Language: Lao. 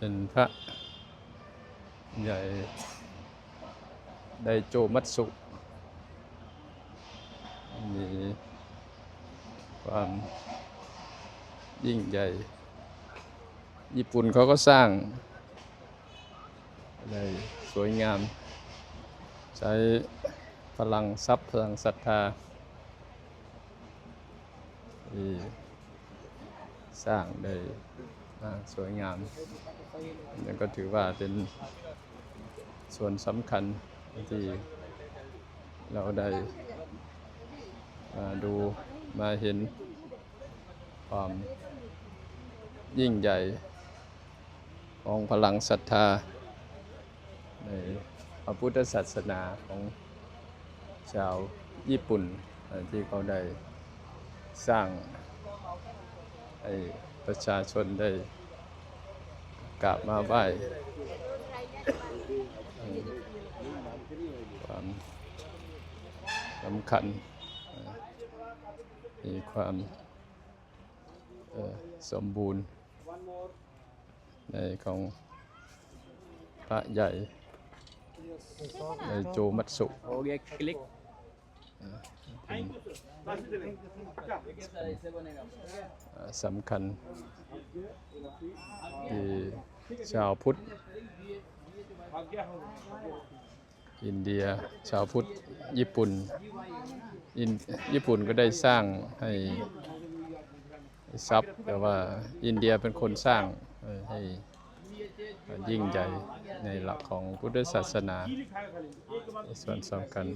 ເປັນພະໃຫຍ່ໄດໂຈມັດສຸ ມີຄວາມຍິ່ງໃຫຍ່. ຍີ່ປຸ່ນເຂົາກໍສ້າງໄດ້ສວຍງາມ, ໃຊ້ພະລັງຊັບ, ພະລັງສັດທາທີ່ ສ້າງໄດ້ ອ່າ ສວຍງາມ. ນັ້ນກໍຖືວ່າເປັນສ່ວນສຳຄັນທີ່ເຮົາໄດ້ມາດູມາເຫັນຄວາມຍິ່ງໃຫຍ່ ຂອງພະລັງສັດທາໃນພະພຸດທະສາສະໜາຂອງຊາວຍີ່ປຸ່ນ ທີ່ເຂົາໄດ້ສ້າງໃຫ້ປະຊາຊົນໄດ້ກາບມາໄຫວ້ ຄວາມສຳຄັນ ມີຄວາມ ເອີ ສົມບູນໃນຂອງພະໃຫຍ່ໄດໂຈມັດສຸ ເປັນ ເອີ ສຳຄັນທີ່ຊາວພຸດ ອິນເດຍ, ຊາວພຸດຍີ່ປຸ່ນ, ຍີ່ປຸ່ນກໍໄດ້ສ້າງໃຫ້ຊັບ, ແຕ່ວ່າອິນເດຍເປັນຄົນສ້າງໃຫ້ ໃຫ້ຍິ່ງໃຫຍ່ໃນຫຼັກຂອງພຸດທະສາສະໜາ. ສ່ວນສຳຄັນ